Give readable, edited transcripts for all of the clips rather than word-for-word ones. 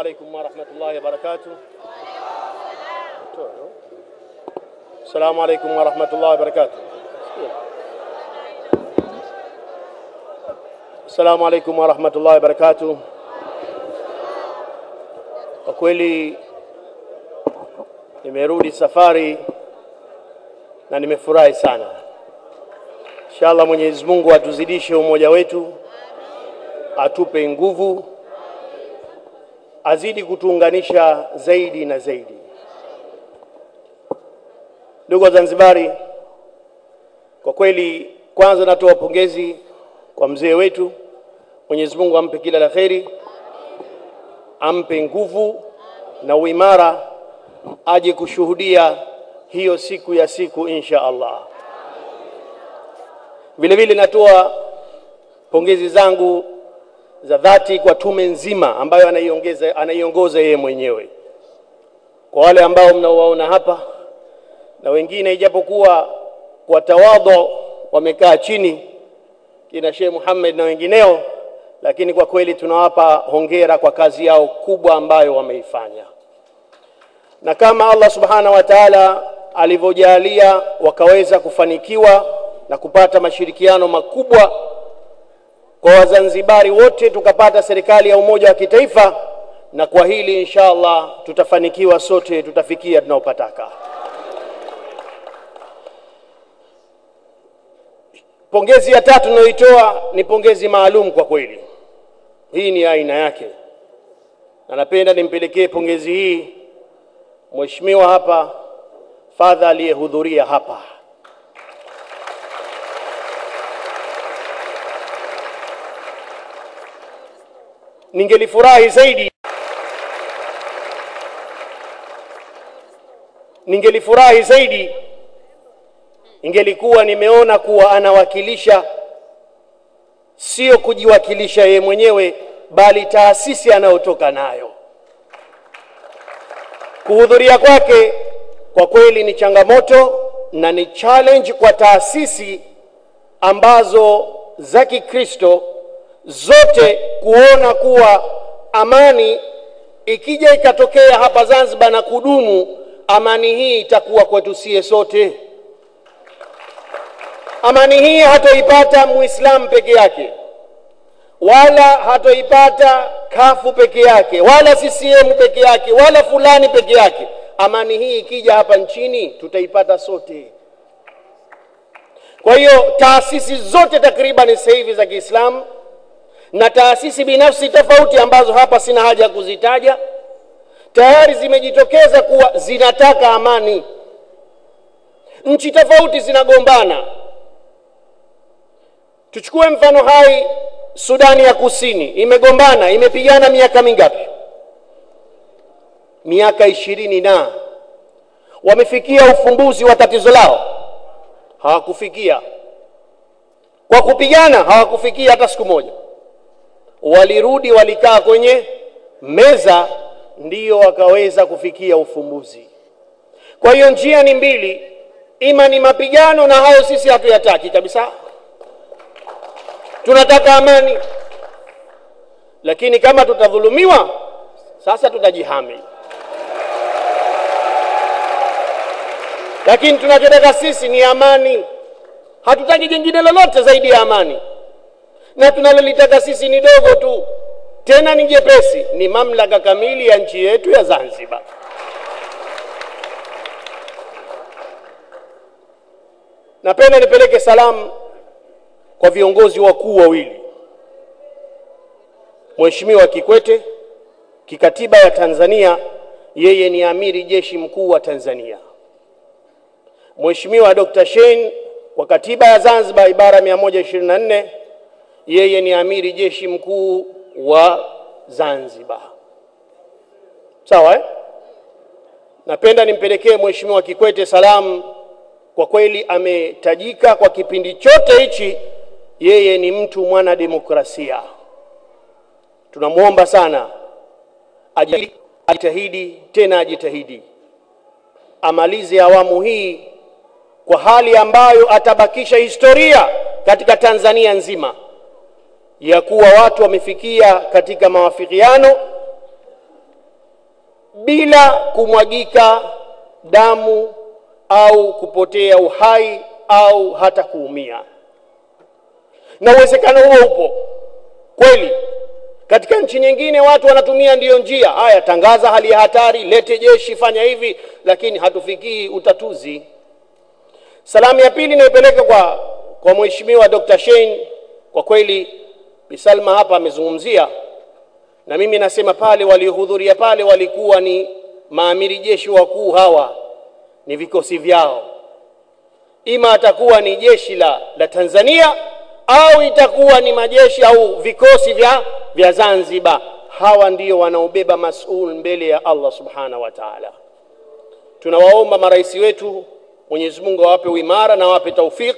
Assalamu alaikum warahmatullahi wabarakatuh. Assalamu alaikum warahmatullahi wabarakatuh. Assalamu alaikum warahmatullahi wabarakatuh. Kwa kweli nimerudi safari na nimefurahi sana. Inshallah Mwenyezi Mungu atuzidishe umoja wetu, atupe nguvu, azidi kutuunganisha zaidi na zaidi. Ndugu Zanzibari, kwa kweli kwanza natoa pongezi kwa mzee wetu. Mwenyezi Mungu ampe kila la kheri, ampe nguvu na uimara, aje kushuhudia hiyo siku ya siku insha Allah. Vile vile natoa pongezi zangu za dhati kwa tume nzima ambayo anaiongoza yeye mwenyewe. Kwa wale ambao mnaowaona hapa na wengine, ijapokuwa kwa tawadhu wamekaa chini, kina Sheikh Muhammad na wengineo, lakini kwa kweli tunawapa hongera kwa kazi yao kubwa ambayo wameifanya. Na kama Allah Subhanahu wa Ta'ala alivyojalia wakaweza kufanikiwa na kupata mashirikiano makubwa kwa Wazanzibari wote, tukapata serikali ya umoja wa kitaifa, na kwa hili inshallah tutafanikiwa sote, tutafikia tunaopataka. Pongezi ya tatu ninayoitoa ni pongezi maalum kwa kweli. Hii ni aina yake. Na napenda nimpelekee pongezi hii mheshimiwa hapa, fadha aliyehudhuria hapa. Ningelifurahi zaidi, ningelifurahi zaidi ingelikuwa nimeona kuwa anawakilisha, sio kujiwakilisha yeye mwenyewe, bali taasisi anayotoka nayo. Kuhudhuria kwake kwa kweli ni changamoto na ni challenge kwa taasisi ambazo za Kikristo zote kuona kuwa amani ikija ikatokea hapa Zanzibar na kudumu, amani hii itakuwa kwetu sie sote. Amani hii hatoipata Muislamu peke yake, wala hatoipata kafu peke yake, wala CCM peke yake, wala fulani peke yake. Amani hii ikija hapa nchini tutaipata sote. Kwa hiyo taasisi zote takriban sasa hivi za Kiislamu na taasisi binafsi tofauti ambazo hapa sina haja kuzitaja, tayari zimejitokeza kuwa zinataka amani. Nchi tofauti zinagombana. Tuchukue mfano hai, Sudani ya Kusini imegombana, imepigana miaka mingapi? Miaka 20 na wamefikia ufumbuzi wa tatizo lao? Hawakufikia. Kwa kupigana hawakufikia hata siku moja. Walirudi, walikaa kwenye meza, ndiyo wakaweza kufikia ufumbuzi. Kwa hiyo njia ni mbili, ima ni mapigano, na hayo sisi hatuyataki kabisa. Tunataka amani. Lakini kama tutadhulumiwa, sasa tutajihami. Lakini tunachotaka sisi ni amani. Hatutaki jingine lolote zaidi ya amani. Na tunalolitaka sisi ni dogo tu, tena ni jepesi, ni mamlaka kamili ya nchi yetu ya Zanzibar. Napenda nipeleke salamu kwa viongozi wakuu wawili. Mheshimiwa Kikwete, kikatiba ya Tanzania yeye ni amiri jeshi mkuu wa Tanzania. Mheshimiwa Dr. Shein, kwa katiba ya Zanzibar ibara 124, yeye ni amiri jeshi mkuu wa Zanzibar. Sawa eh? Napenda nimpelekee Mheshimiwa Kikwete salamu. Kwa kweli ametajika kwa kipindi chote hichi, yeye ni mtu mwana demokrasia. Tunamuomba sana ajitahidi, tena ajitahidi, amalize awamu hii kwa hali ambayo atabakisha historia katika Tanzania nzima ya kuwa watu wamefikia katika mawafikiano bila kumwagika damu au kupotea uhai au hata kuumia. Na uwezekano huo upo kweli. Katika nchi nyingine watu wanatumia ndiyo njia haya, tangaza hali ya hatari, lete jeshi, fanya hivi, lakini hatufikii utatuzi. Salamu ya pili naipeleka kwa Mheshimiwa Dr. Shein. Kwa kweli Bi Salma hapa amezungumzia, na mimi nasema pale waliohudhuria pale walikuwa ni maamiri jeshi wakuu, hawa ni vikosi vyao. Ima atakuwa ni jeshi la Tanzania au itakuwa ni majeshi au vikosi vya Zanzibar. Hawa ndio wanaobeba masuul mbele ya Allah subhanahu wa ta'ala. Tunawaomba marais wetu, Mwenyezi Mungu awape uimara na awape taufik,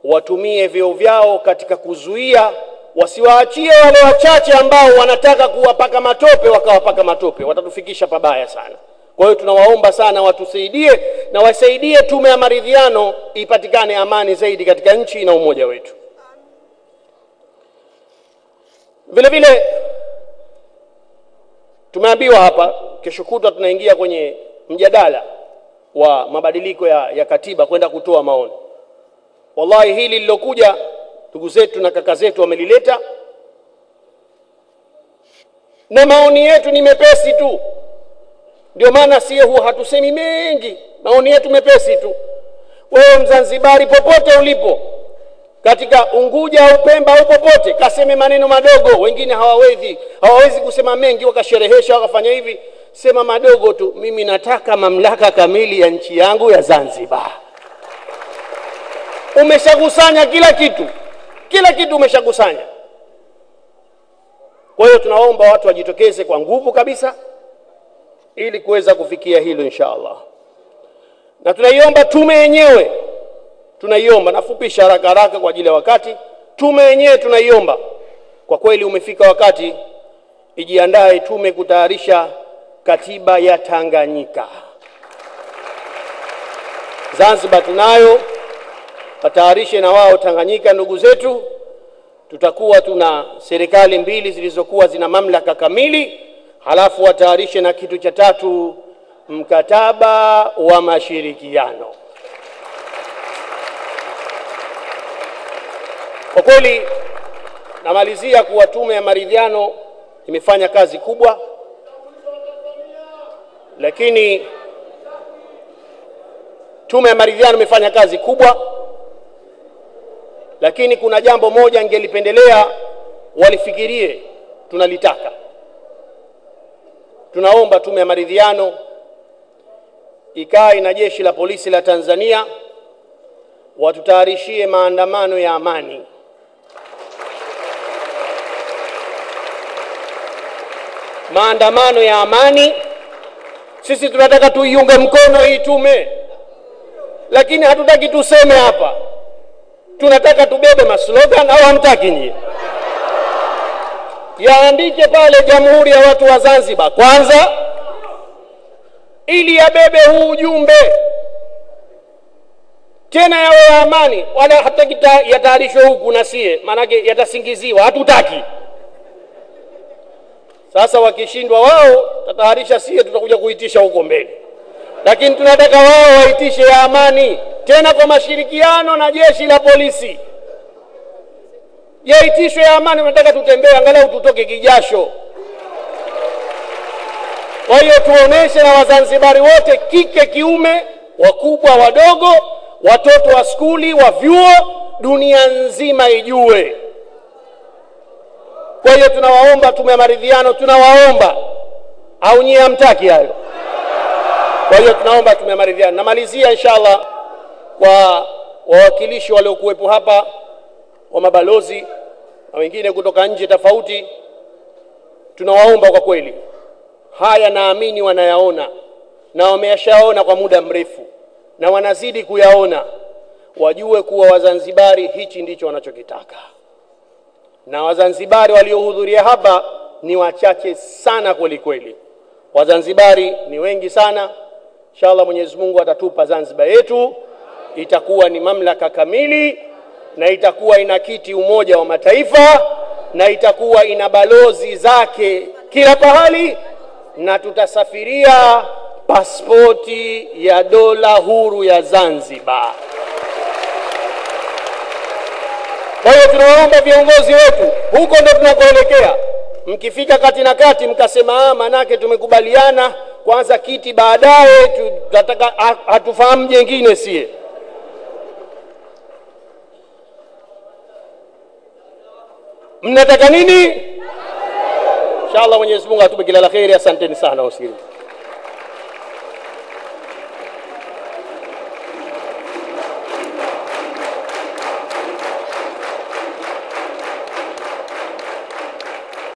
watumie vyeo vyao katika kuzuia, wasiwaachie wale wachache ambao wanataka kuwapaka matope wakawapaka matope, watatufikisha pabaya sana. Kwa hiyo tunawaomba sana watusaidie na wasaidie tume ya maridhiano ipatikane amani zaidi katika nchi na umoja wetu. Vile vile tumeambiwa hapa kesho kutwa tunaingia kwenye mjadala wa mabadiliko ya katiba kwenda kutoa maoni. Wallahi hili lilokuja ndugu zetu na kaka zetu wamelileta, na maoni yetu ni mepesi tu. Ndio maana sie huwa hatusemi mengi, maoni yetu mepesi tu. Wewe Mzanzibari popote ulipo, katika Unguja au Pemba au popote, kaseme maneno madogo. Wengine hawawezi kusema mengi, wakasherehesha wakafanya hivi. Sema madogo tu, mimi nataka mamlaka kamili ya nchi yangu ya Zanzibar. Umeshakusanya kila kitu, kila kitu umeshakusanya. Kwa hiyo tunaomba watu wajitokeze kwa nguvu kabisa ili kuweza kufikia hilo inshallah. Na tunaiomba tume yenyewe, tunaiomba, nafupisha haraka haraka kwa ajili ya wakati. Tume yenyewe tunaiomba, kwa kweli umefika wakati ijiandae tume kutayarisha katiba ya Tanganyika. Zanzibar tunayo, watayarishe na wao Tanganyika ndugu zetu. Tutakuwa tuna serikali mbili zilizokuwa zina mamlaka kamili, halafu watayarishe na kitu cha tatu, mkataba wa mashirikiano. Kwa kweli namalizia kuwa tume ya maridhiano imefanya kazi kubwa, lakini tume ya maridhiano imefanya kazi kubwa, lakini kuna jambo moja ningelipendelea walifikirie, tunalitaka. Tunaomba tume ya maridhiano ikae na jeshi la polisi la Tanzania watutayarishie maandamano ya amani. Maandamano ya amani. Sisi tunataka tuiunge mkono hii tume, lakini hatutaki tuseme hapa. Tunataka tubebe maslogan, au hamtaki nyie? Yaandike pale Jamhuri ya Watu wa Zanzibar kwanza, ili yabebe huu ujumbe, tena yawe ya amani, wala hatutaki yatayarishwe huku na sie, maanake yatasingiziwa, hatutaki. Sasa wakishindwa wao tatayarisha sie, tutakuja kuitisha huko mbele, lakini tunataka wao waitishe ya amani, tena kwa mashirikiano na jeshi la polisi. Yaitishwe ya amani, tunataka tutembee angalau tutoke kijasho. Kwa hiyo tuoneshe na Wazanzibari wote, kike kiume, wakubwa wadogo, watoto wa skuli, wa vyuo, dunia nzima ijue. Kwa hiyo tunawaomba tume ya maridhiano, tunawaomba, au nyie hamtaki hayo? Kwa hiyo tunaomba tume ya maridhiano. Namalizia inshallah kwa wawakilishi waliokuwepo hapa, wa mabalozi na wengine kutoka nje tofauti. Tunawaomba kwa kweli, haya naamini wanayaona na wameyashaona kwa muda mrefu na wanazidi kuyaona, wajue kuwa Wazanzibari hichi ndicho wanachokitaka. Na Wazanzibari waliohudhuria hapa ni wachache sana kweli kweli. Wazanzibari ni wengi sana. Inshallah Mwenyezi Mungu atatupa Zanzibar yetu, itakuwa ni mamlaka kamili, na itakuwa ina kiti Umoja wa Mataifa, na itakuwa ina balozi zake kila pahali, na tutasafiria pasipoti ya dola huru ya Zanzibar. Kwa hiyo tunawaomba viongozi wetu, huko ndo tunakoelekea. Mkifika kati na kati mkasema manake tumekubaliana kwanza kiti, baadaye tutataka, hatufahamu jengine sie. Mnataka nini? Inshallah Mwenyezi Mungu atupe kila la kheri. Asanteni sana wasikilizaji.